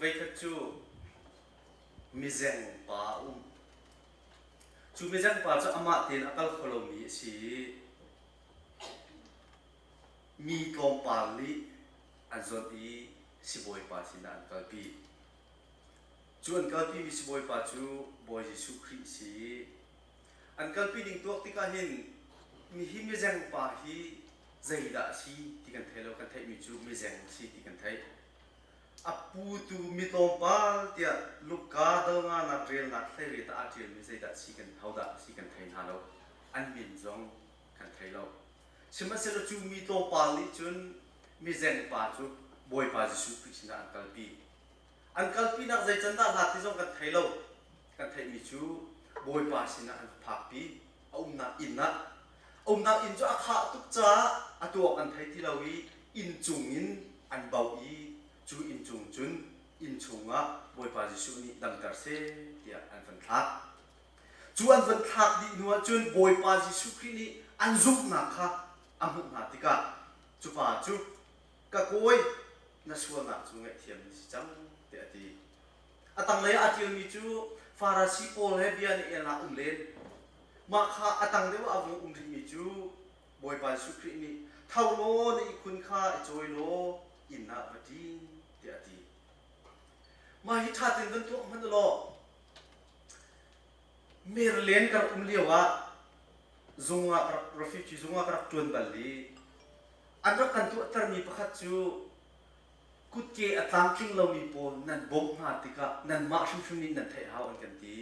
Voikhat cu mizeng pa a um. Cu mizeng pa cu amah tein a kal kho lomi a si i mi tlawmpal nih an zawnh i sibawipa sinah an kalpi. Cu an kalpimi sibawipa cu Bawi Jesuh Khrih a si i an kalpi ding tuak tikah hin mihi mizeng pa hi zeidah a si ti kan thei lo, kan theihmi cu mizeng a si ti kan theih. A putu mi tlawmpal tiah Luka dal nganak relnak hleiriat ah aa ṭialmi zeidah si kan hodah si kan thei hna lo. An min zong kan thei lo. Sihmanhsehlaw cu mi tlawmpal nih cun mizeng pa cu Bawipa Jesuh Khrih sinah an kalpi. An kalpinak zei can dah hlat ti zong kan thei lo. Kan theihmi cu Bawipa sinah an phakpi. A umnak inn ah. A umnak inn cu a khah tuk caah a tuak an thei ti lo i inn cung in an bauh i cu inn cung cun inn chungah Bawipa Jesuh nih damter seh tiah an van thlak. Cu an van thlak dih hnu ahcun Bawipa Jesuh Khrih nih an zumhnak kha a hmuh hna tikah cu pa cu ka kawi na sualnak cu ngaihthiam na si cang tiah a ti. A tanglei ah a ṭialmi cu Farasi pawl he bia nih el ah um len. Mah kha a tang deuh ah a vung um rihmi cu Bawipa Jesuh Khrih nih tho law na ihkhun kha i cawi law inn ah va ṭin tiah a ti. Mah hi ṭha tein van tuak hmanh u law Merlen ka rak um lio ah zung ah refugee zung ah ka rak ṭuan bal i an rak kan tuahtermi pakhat cu kutke a tlamtling lomi pawl nan bawmh hna tikah nanmah hrimhrim nih nan theih hau an kan ti.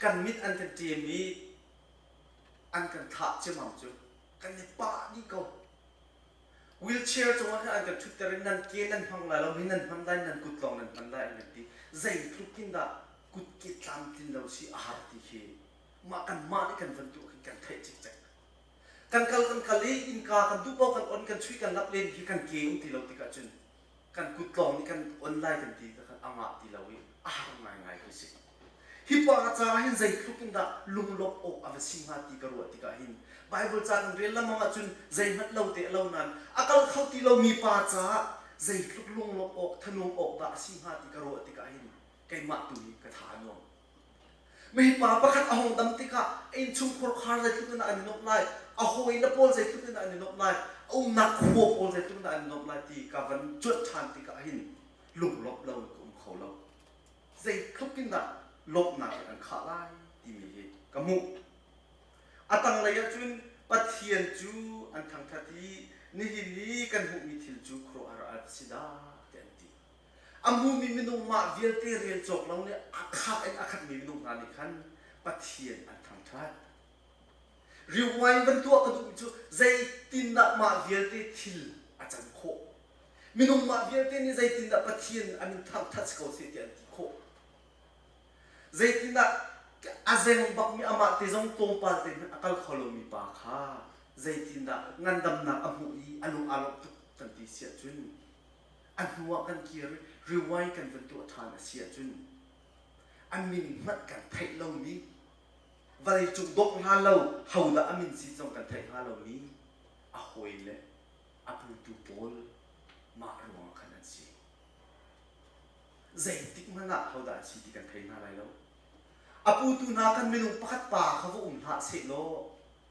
Kan mit an kan ṭem i an kan thah ciammam cu kan i pah dih ko. Wheelchair cungah khan an kan ṭhutter i nan ke nan hmang lai lo, mi nan hman lai, nan kut lawng nan hman lai an kan ti. Zeitluk in dah kutke tlamtlin lo si a har ti khi mah kanmah nih kan van tuah khin kan theih cikcek. Kan kal kan kal i innka kan duh paoh kan on kan chuih kan lap len khi kan ke um ti lo tikah cun kan kut lawng nih kan on lai kan ti kha a ngah ti lo i a har ngaingai khi si. Hi pa caah hin zeitluk in dah lunglawmh awk a va si hnga ti ka ruah tikah hin Bible ca kan rel lengmang ahcun zeihmanh lo te a lo nain a kal kho ti lomi pa caah zeitluk lunglawmh awk thanuam awk dah a si hnga ti ka ruah tikah hin keimah tu hi ka tha a nuam. Mipa pakhat a hung dam tikah a innchungkhar khar zeitluk in dah an i nuamh lai, a hawile pawl zeitluk in dah an i nuamh lai, a umnak khua pawl zeitluk in dah an i nuamh lai ti ka van cuanh ṭhan tikah hin lunglawmh lo in ka um kho lo. Zeitluk in dah lawmhnak in an khah lai timi hi ka hmuh. A tanglei ahcun Pathian cu an thangṭhat i nihin i kan hmuhmi thil cu khuaruahhar a si dah tiah an ti. A hmumi minung mah vialte rel cawk lo nih a khak in a khatmi minung hna nih khan Pathian an thangṭhat. Riuai van tuah ka duhmi cu zeitindah mah vialte thil a can khawh? Minung mah vialte nih zeitindah Pathian a min thangṭhat si ko seh tiah an ti khawh? Zeitindah a zeng bakmi amah te zong tlawmpal te hmanh a kal kho lomi pa kha zeitindah ngandamnak a hmuh i a lung aa lawmh tuk kan ti si ahcun a hnuah kan kir i rewind kan van tuah ṭhan a si ahcun a min hmanh kan theih lomi vawleicung dongh hna lo hodah a min si zong kan theih hnga lomi a hawi le a putu pawl mah ruangah khan an si. Zeitik hmanh ah hodah an si ti kan thei hna lai lo. A putu hna khan minung pakhat pa kha va um hlah sehlaw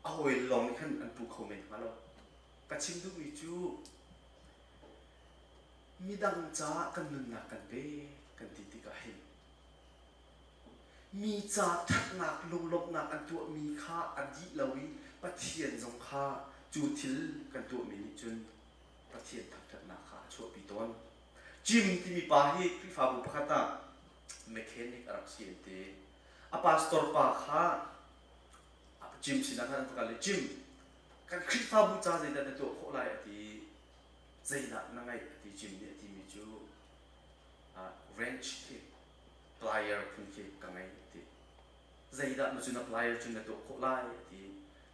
a hawi lawng nih khan an pu kho men hnga lo. Ka chim duhmi cu Midang caah kan nunnak kan pek kan ti tikah hin mi ca ṭhatnak lunglawmhnak an tuahmi kha a dih lo i Pathian zong kha cu thil kan tuahmi nih cun Pathian thangṭhatnak kha a chuahpi tawn. Jim timi pa hi Khrihfabu pakhat ah mechanic a rak si an ti. A pastor pa kha Jim sinah khan an va kal i Jim kan Khrihfabu ca zeidah na tuah khawh lai a ti. Zeidah na ngeih a ti Jim nih a timi cu wrench khi plier phun khi ka ngei a ti. Zeidah na cu na plier cu na tuah khawh lai a ti.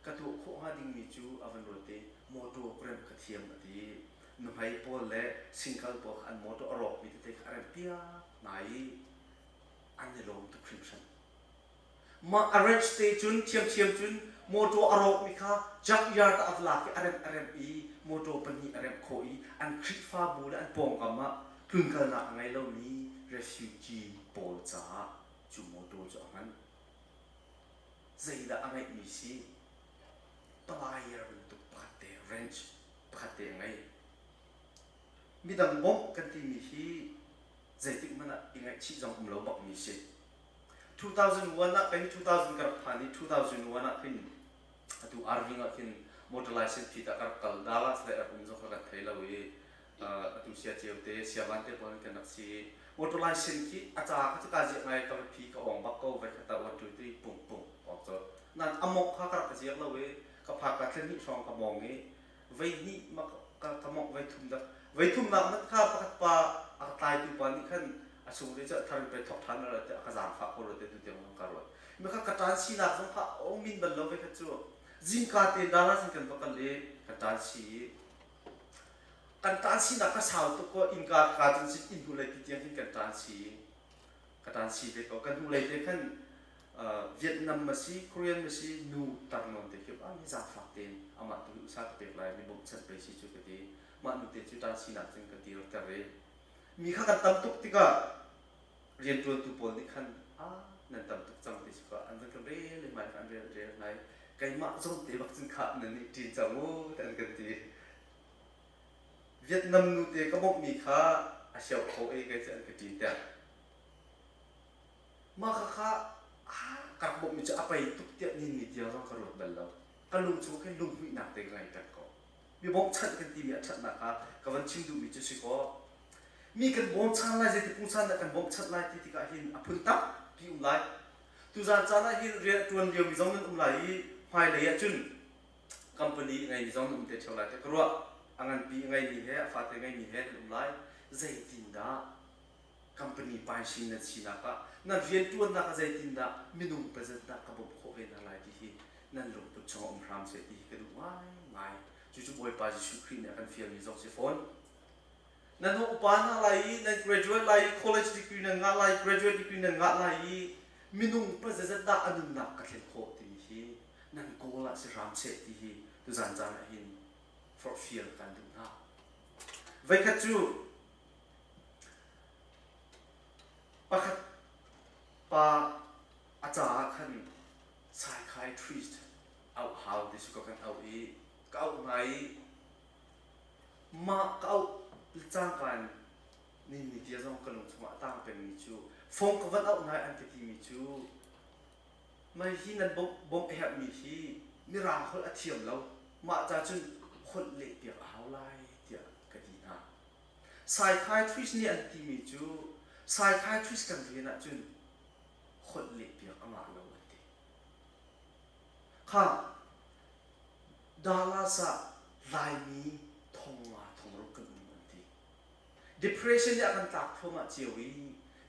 Ka tuah khawh hnga dingmi cu a van ruat i motor ka remh ka thiam a ti. Nuhmei pawl le single pawl kha an motor a rawkmi tete kha a remh piak hna i an i lawm tuk hringhran. Mah a wrench te cun ṭhiamṭhiam cun motor a rawkmi kha junkyard ah a va lak i a remh a remh i motor pahnih a remh khawh i an Khrihfabu le an pawngkam ah Tlunkalnak a ngei lomi refugee pawl caah cu mawtaw cu a hman. Zeidah a ngeihmi si? Plier bantuk pakhat te, wrench pakhat te a ngei. Midang bawmh kan timi hi zeitik hmanh ah i ngaihchih zong um lo bakmi si. 2001 ah kei 2000 ka rak phan i 2001 ah khin atu Irving ah khin motor license phit ah ka rak kal Dallas le rak um zong kha kan thei lo i atu sia ceu te sia van te pawl kan rak si motor license khi a ca kha cu ka ziak ngai ka va phi ka ong bak ko vai khat ah 1 2 3 pung pung ong cu nan a mok kha ka rak ziak lo i ka phak ka thlen hnih hrawng ka mong i vei hnih ma ka ka mok vei thum dak vei thum nak mat kha pakhat pa a ka tlaitu pa nih khan a sung te cu thar pe thok than ra te a ka zaangfah ko ro te tu tiang ka ruat mi kha ka tan sinak zong kha ong min bal lo ve kha cu zingka te Dallas in kan va kal i kan tan si i kan tan sinak ka sau tuk ko innka ka cun sin inn hnulei ti tiang hin kan tan si ka tan si ve ko kan hnulei te khan Vietnam ma si Korean ma si nu tar nawn te khi ah mi zaangfak tein amah tu usa ka pek lai mi bawmhchanh pe si cu ka ti mah nu te cu tan sinak cun ka dir ter i mi kha kan tam tuk tikah rianṭuantu pawl nih khan ah nan tam tuk cang ti cu an van kan rel i mai kha an rel rel nai keimah zong te bak cun khah nan nih ṭin cang u an kan ti Vietnam nu te ka bawmhmi kha a sioh kho e kai cu an ka ṭin tiah mah kha kha ka rak bawmhmi cu a pei tuk tiah nin ni tiang zong ka ruat bal lo ka lung chung khin lunghmuihnak te ka ngei peng ko mi bawmhchanh kan timi a ṭhatnak kha ka van chim duhmi cu si kaw mi kan bawmchan lai zeiti pungsan dah kan bawmhchanh lai ti tikah hin a phun tampi um lai tuzan caan ah hin rian a ṭuan liomi zong nan um lai i hmailei ah cun company a ngeimi zong nan um te ṭheo lai tiah ka ruah a nganpi a ngeimi he a fate ngeimi he nan um lai zeitindah company paishin nan sinak ah nan rianṭuannak ah zeitindah minung pazat dah ka bawmh khawh ve hna lai ti hi nan lungput chungah um hram seh ti hi ka duh ngaingai cucu Bawipa Jesuh Khrih nih a kan fialmi zong si fawn nan hung upa hna lai i nan graduate lai i college degree nan ngah lai graduate degree nan ngah lai i minung pazazat dah a nunnak ka thlen khawh timi hi nan goal ah si hram seh ti hi tuzan caan ah hin forhfial kan duh hna voikhat cu pakhat pa a caah khan psychiatrist auh hau ti cu ka kan auh i ka auh hna i mah ka auh cangka in ni ni tia zong ka lung chungah a tang pengmi cu phone ka van auh hna i an ka timi cu mei hi nan bawmh a herhmi hi mirang holh a thiam lo mah ca cun holh leh piak a hau lai tiah ka ti hna psychiatrist nih an timi cu psychiatrist kan rian ahcun holh leh piak a ngah lo an ti Kha Dallas ah Laimi thong nga thong ruk kan um an ti. Depression nih a kan tlak thluahmah cio i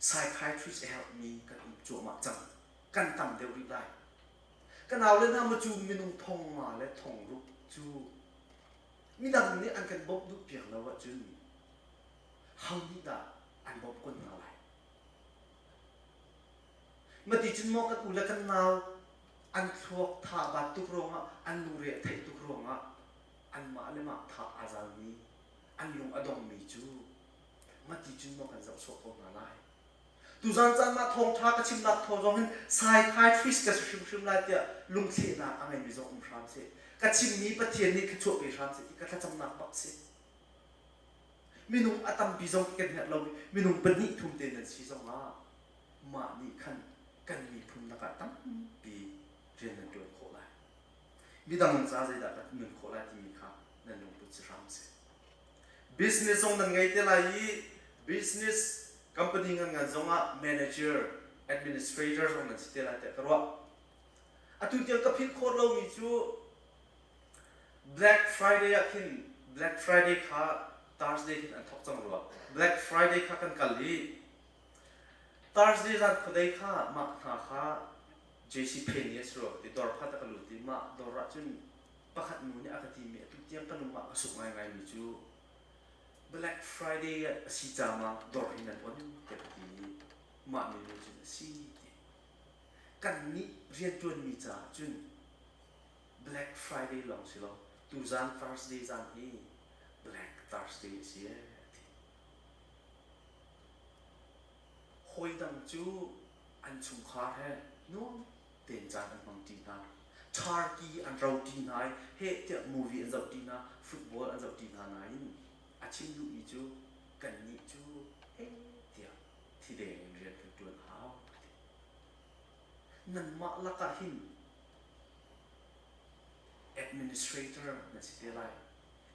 psychiatrist a herhmi kan um cuahmah cang. Kan tam deuh rih lai. Ka naule hna macu minung thong nga le thong ruk cu midang nih an kan bawmh duh piak lo ahcun ho nih dah an bawmh kun hna lai? Mati cun maw kan u le kan nau an thluak tha bat tuk ruangah an lungre a theih tuk ruangah anmah le mah tha aa zalmi an lung a dongmi cu mati cun maw kan zoh sawh ko hna lai. Tuzan caan mah thawngṭha ka chimnak thawng zong hin psychiatrist ka si hrimhrim lai tiah lungthlehnak a ngeimi zong um hram seh. Ka chimmi Pathian nih thluachuah pe hram seh ti ka thlacamnak bak si. Minung a tampi zong kan herh lo minung pahnih thum te nan si zongah mah nih khan kan miphun lakah tampi rian nan ṭuan khawh lai. Midang ca zeidah kan nun khawh lai timi kha nan lungput si hram seh. Business zong nan ngei te lai i business company ngan ngan zongah manager, administrator zong nan si te lai tiah ka ruah. Atu tiang ka philh khawh lomi cu Black Friday ah khin Black Friday kha Thursday khin an thawk cang rua. Black Friday kha kan kal i Thursday zan khuadei kha mah hna kha JC Penney a si rua ka ti dawr pakhat ah ka lut i mah dawr ah cun pakhat nu nih a ka timi atu tiang ka lung ah ka suk ngaingaimi cu Black Friday a si ca ma dawr hi nan on tiah ka ti i mah nu nih cun a si ti. Kannih rianṭuanmi caah cun Black Friday lawng si lo tuzan Thursday zan hi Black Thursday a si ee a ti. Hawi dang cu an chungkhar he nuam tein caan an hmang ṭi hna. Turkey an ro ṭi hna i heh tiah movie an zoh ṭi hna, football an zoh ṭi hna nain a chim duhmi cu kannih cu heh tiah thideng in rian kan ṭuan hau a ti. Nanmah lakah hin administrator nan si te lai.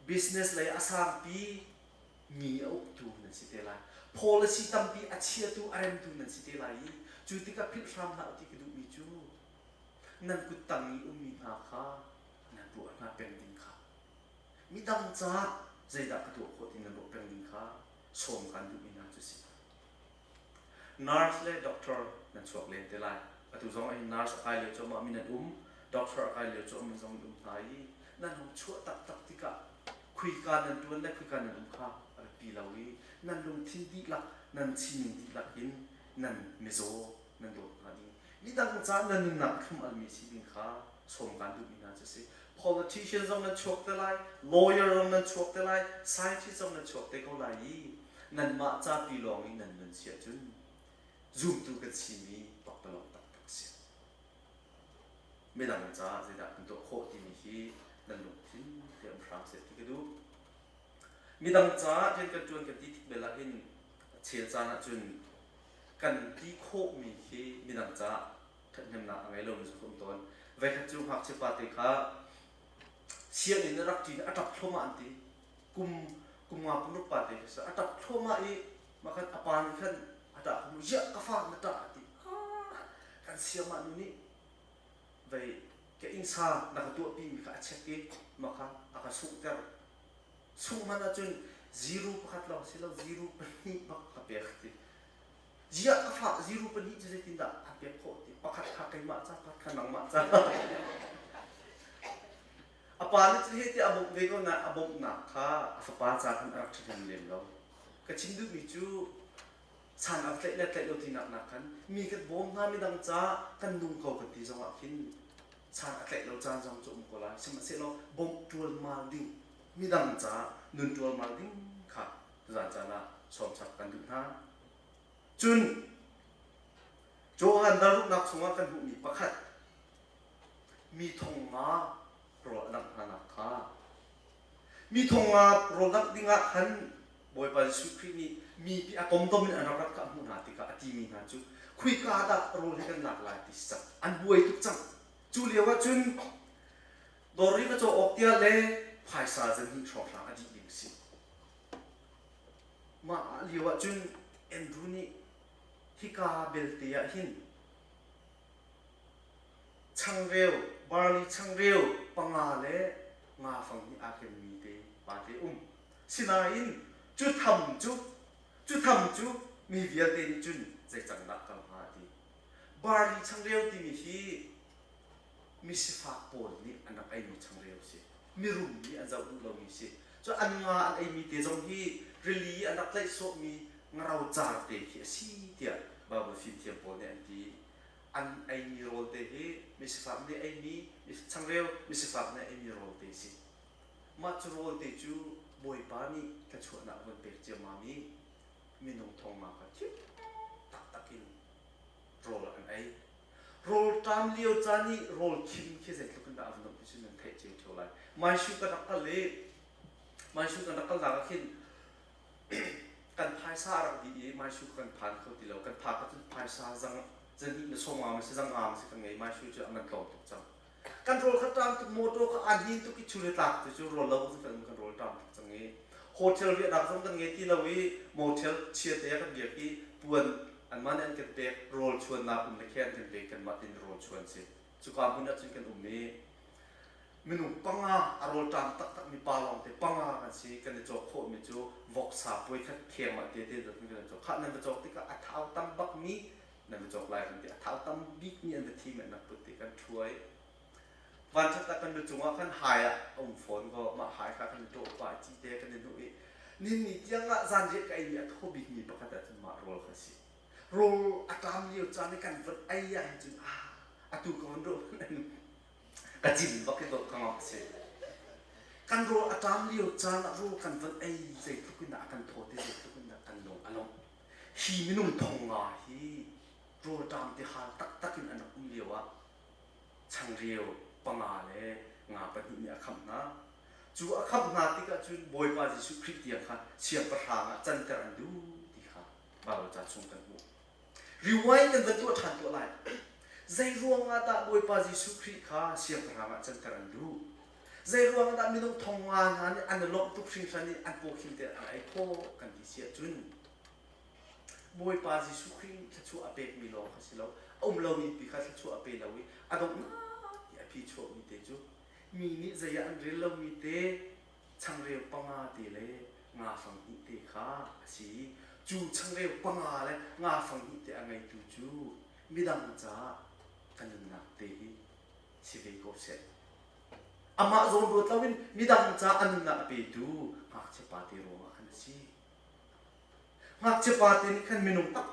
Business lei a sangpi mi a uktu nan si te lai. Policy tampi a chiatu a remtu nan si te lai i cu tikah philh hram hlah u ti ka duhmi cu nan kut tang i ummi hna kha nan ruah hna peng ding kha midang caah zeidah ka tuah khawh ti nan ruah peng ding kha sawm kan duhmi hna cu si. Nurse le doctor nan chuak len te lai. Atu zong ah hin nurse a kai lio cuahmah mi nan um, doctor a kai lio cuahmah zong nan um hna i nan hung chuah taktak tikah khuika nan ṭuan le khuika nan um kha a biapi lo i nan lungthin dihlak, nan sining dihlak in nan mizaw nan dawt hna ding. Midang caah nan nunnak thlum almi si ding kha sawm kaan duhmi hna cu a si. Politician zong nan chuak te lai, lawyer zong nan chuak te lai, scientist zong nan chuak te ko lai i nanmah capi lawng in nan nun si ahcun zumtu kan simi pakpalawng taktak si. Midang caah zeidah kan tuah khawh timi hi nan lungthin te um hram seh ti ka duh. Midang caah rian kan ṭuan kan ti tik bel ah hin chel caan ahcun kan ti khawhmi khi midang caah ṭhathnemnak a ngei lomi zong um tawn. Voikhat cu ngakchia pa te kha sianginn a rak ṭin a ṭap thluahmah an ti. Kum kum nga kum ruk pa te khi a ṭap thluahmah i mah khan a pa nih khan a ṭah kho ziah ka fa na ṭah a ti. Kan siamah nu nih vei ka innsa na ka tuahpi mi kha a check i mah kha a ka sunghter. Sungh hmanh ahcun zero pakhat lawng si lo zero pahnih bak ka pek ti. Ziah ka fa zero pahnih cu zeitindah an pek khawh ti pakhat kha keimah ca pakhat kha nangmah ca. A pa nih cun heh tiah a bawmh ve ko nain a bawmhnak kha a fapa ca khan a rak ṭhahnem lem lo. Ka chim duhmi cu san a tlaih le tlaih lo tinak nak khan mi kan bawm hna midang ca kan nung ko kan ti zongah khin san a tlaih lo caan zong cu um ko lai. Sihmanhsehlaw bawmh ṭualmal ding midang ca nun ṭualmal ding kha tuzaan caan ah sawmchap kan duh hna. Cun Johan dalruknak chungah kan hmuhmi pakhat mi thong nga rawl a dangh hnanak kha mi thong nga rawl dangh dingah khan Bawipa Jesuh Khrih nih mi pi a komtom in an rak rat kha a hmuh hna tikah a timi hna cu khuika dah rawl hi kan lak lai ti si cang an buai tuk cang cu lio ah cun dawr i va caw awk tiah le phaisa zan hnih hrawnghrang a dih ding si mah lio ah cun Andrew nih hika belte ah hin changreu barley changreu panga le nga fang nih aa kenmi te pa te um sinain cu tham cu cu tham cu mi vialte nih cun zei cang dah kal hnga ti barley changreu timi hi misifak pawl nih an rak eimi changreu si mirum nih an zoh duh lomi si cu an nga an eimi te zong hi rili an rak tlaih sawhmi ngaro car te khi a si tiah Bible fimthiam pawl nih an ti an eimi rawl te hi misifak nih eimi changreu misifak nih eimi rawl te si mah cu rawl te cu Bawipa nih thluachuahnak a von pek ciammam i minung thong nga kha thim taktak in rawl an ei. Rawlṭam lio caan i rawl khim khi zeitluk in dah a van um ti cu nan theih cio ṭheo lai. Maishu kan rak kal i Maishu kan rak kalnak ah khin kan phaisa a rak dih i Maishu kan phan kho ti lo. Kan phak ahcun phaisa zang zahnih le sawm nga ma si zang nga ma si kan ngei Maishu cu a man tlawm tuk cang. Kan rawl kha ṭam tuk motor kha aa hnin tuk i chu le tlak tu cu rawl lo kan kan rawl ṭam tuk cang i hotel riahnak zong kan ngei ti lo i motel chia te kan riak i puan anmah nih an kan pek rawl chuannak um le khe an kan pek kanmah tin rawl chuan si cuka hmun ah cun kan um i minung panga a rawl ṭam taktak mi pa lawng te panga kan si kan i cawk khawh mi cu voksa puai khat kheng mah te te kan i cawk khah nan va cawk tikah a thau tam bak mi nan va cawk lai kan ti a thau tam bik mi an va thim an rak put ti kan ṭhuai vanṭhat ah kan lu cungah khan hai ah a um fawn ko mah hai kha kan i ṭawh pah ci te kan i hnuh i ninni tiang ah zanriah ka ei mi a thaw bik mi pakhat ah cun mah rawl kha si rawl a ṭam lio caan i kan van ei ah hin cun ah atu ka van ruah ka cin bak i dawt ka ngak si kan rawl a ṭam lio caan ah rawl kan van ei zeitluk in dah a kan thaw ti zeitluk in dah kan lung a lawmh. Hi minung thong nga hi rawlṭam tihal taktak in an rak um lio ah changreu panga le nga pahnih nih a khamh hna. Cu a khamh hna tikah cun Bawipa Jesuh Khrih tiang kha siangpahrang ah canter an duh ti kha Baibal ca chung kan hmuh. Rewind kan van tuah ṭhan tuah lai. Zei ruangah dah Bawipa Jesuh Khrih kha siangpahrang ah canter an duh? Zei ruangah dah minung thong nga hna nih an i lawmh tuk hringhran i an pawkhim te an ei khawh kan ti si ahcun Bawipa Jesuh Khrih nih thluachuah a pekmi lawng kha si lo, a um lomi pi kha thluachuah a pe lo i a donghnak i a phi chuahmi te cu mi nih zei ah an rel lomi te changreu panga te le nga fang hnih te kha a si i cu changreu panga le nga fang hnih te a ngeitu cu midang caah ka nunnak te hi si ve ko seh. Amah zawn ruat loin midang caah a nunnak a petu ngakchia pa te ruangah khan a si. Ngakchia pa te nih khan minung tam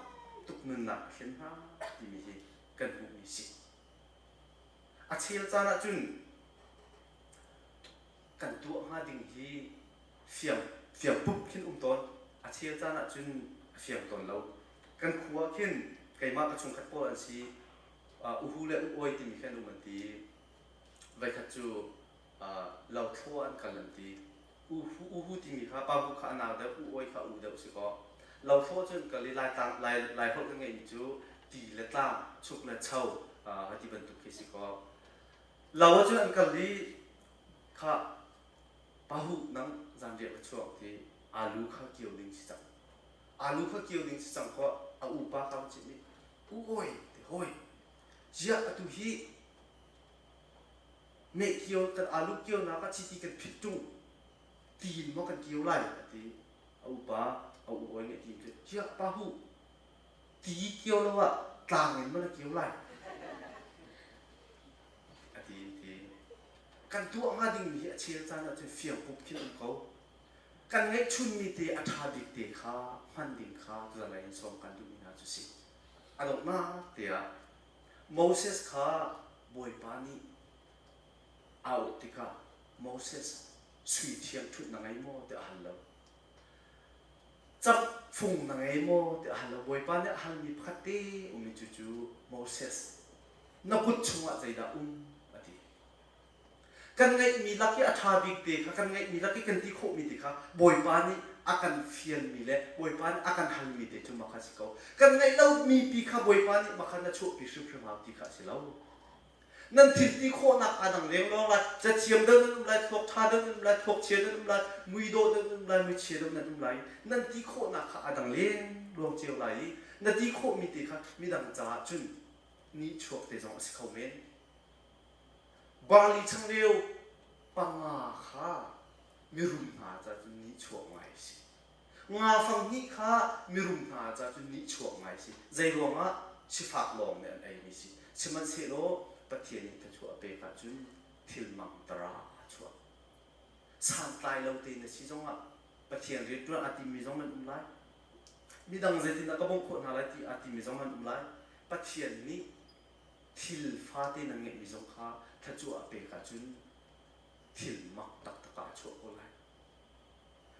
tuk nunnak a thlen hna timi hi kan hmuhmi si. A chel caan ahcun kan tuah hnga ding hi fiang fiang pup khin um tawn. A chel caan ahcun a fiang tawn lo. Kan khua khin keimah ka chungkhat pawl an si. Uhu le u-oi timi khan um an ti. Voikhat cu lothlo an kal an ti. Uhu uhu timi kha pa hu kha a nau deuh, u-oi kha u deuh si kaw. Lothlo cu an kal i Laitlang Lai Laiholh kan ngeihmi cu ti le tlang, chuk le cho ti bantuk khi si kaw. Lo ah cun an kal i kha pahu nang zanriah va chuak ti alu kha kio ding si cang. Alu kha kio ding si cang kaw a upa kha va chimh i u oi ti hawi ziah atu hi meh kio kan alu kio nak ah chiti kan phit ṭung tiin maw kan kio lai a ti a upa a u oi nih ti cu ziah pahu ti kio lo ah tlang in maw na kio lai a ti ti kan tuah hnga dingmi hi a chel caan ahcun fiang pup khin um ko kan ngeihchunmi te a ṭha bik te kha hman ding kha tuzanlei in sawm kan duhmi hna cu si a donghnak te ah Moses kha Bawipa nih a auh tikah Moses sui thiangṭhunh na ngei maw tiah a hal lo Camhfung na ngei maw tiah a hal lo. Bawipa nih a halmi pakhat te um i cucu Moses, na kut chungah zeidah um a ti. Kan ngeihmi lak i a ṭha bik te kha, kan ngeihmi lak i kan ti khawhmi te kha Bawipa nih a kan fialmi le Bawipa nih a kan halmi te cu mah kha si ko. Kan ngeih lomi pi kha Bawipa nih mah kha na chuahpi hrimhrim hau ti kha a si lo. Nan thil ti khawhnak aa dang lengluang lai. Cathiam deuh nan um lai, thluak ṭha deuh nan um lai, thluak chia nan um lai, mui dawh deuh nan um lai, mui chia deuh nan um lai. Nan ti khawhnak kha aa dang lengluang cio lai i na ti khawhmi te kha midang caah cun nihchuak te zong a si kho men. Barli changreu panga kha mirum hna caah cun nihchuak ngai a si. Nga fang hnih kha mirum hna caah cun nihchuak ngai a si. Zei ruangah sifak lawng nih an eimi si. Sihmanhsehlaw Pathian nih thluachuah a pek ahcun thil mangtara a chuak. Santlai lo te na si zongah Pathian rianṭuan aa timmi zong nan um lai. Midang zeitindah ka bawmh khawh hna lai ti aa timmi zong nan um lai. Pathian nih thil fate nan ngeihmi zong kha thluachuah a pek ahcun thil mak taktak ah a chuah ko lai.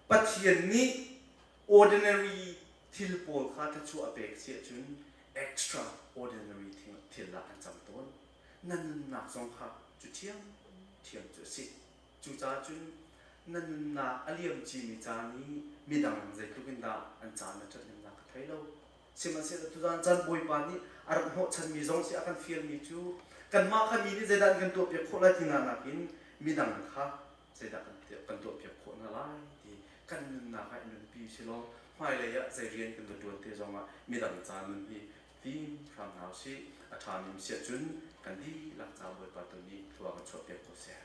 Pathian nih ordinary thil pawl kha thluachuah a pek si ahcun extraordinary thil ah an cang tawn. Na nunnak zong kha cu ṭhiamṭhiam cu a si. Cucaah cun na nunnak a liam cimi caan i midang zeitluk in dah an caan na ṭhathnemnak ka thei lo. Sihmanhsehlaw tuzaan caan Bawipa nih a rak hnawhchanmi zong si a kan fialmi cu kanmah kha mi nih zeidah an kan tuahpiak khawh lai ti nakin midang kha zeidah kan tuahpiak khawh hna lai ti kan nunnak ah i nunpi silaw hmailei ah zei rian kan va ṭuan te zongah midang ca nun hi fim hram hna usih. A ṭhami um si ahcun kan dihlak ca Bawipa tu nih thlua kan chuahpiak ko seh.